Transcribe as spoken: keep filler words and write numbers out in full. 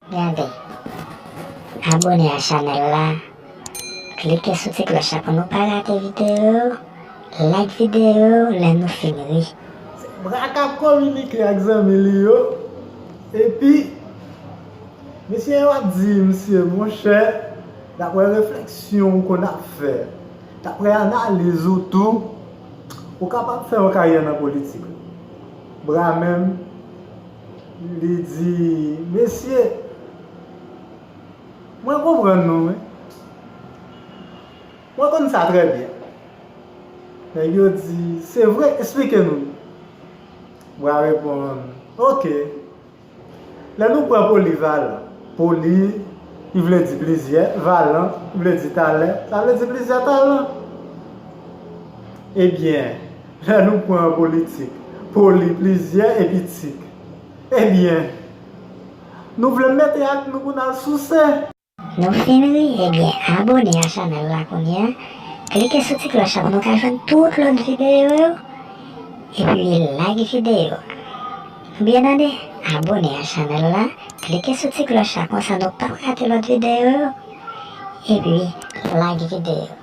Gade, abone a chanèl la, klike sou ti klòch la pou nou pa rate videyo yo, like videyo yo lè nou fin ri. Bra k ap kominike ak zanmi li yo, epi mesye yo ap di misye, monchè, daprè refleksyon ou konn ap fè, daprè analiz ou tou, ou kapab fè yon karyè nan politik. Bra menm, li di, mesye, mwen konprann nou, wi. Mwen konn sa trè byen. Nèg yo di, se vre, eksplike nou. Bra reponn, oke. Lè nou pran polivalan, poli, li vle di plizyè, valan, li vle di talè, sa vle di plizyè talan. Ebyen, lè nou pran politik, poli, plizyè, epi tik. Ebyen, nou vle mete ak nou pou n al souse. Nou fin ri, ebyen, abone a chanèl la kounye a. Klike sou ti klòch la pou nou ka jwenn tout lòt videyo yo. Epi, like videyo a. Nou byen tande, abone a chanèl la. Klike sou ti klòch la, konsa nou p ap rate lòt videyo yo. Epi, like videyo.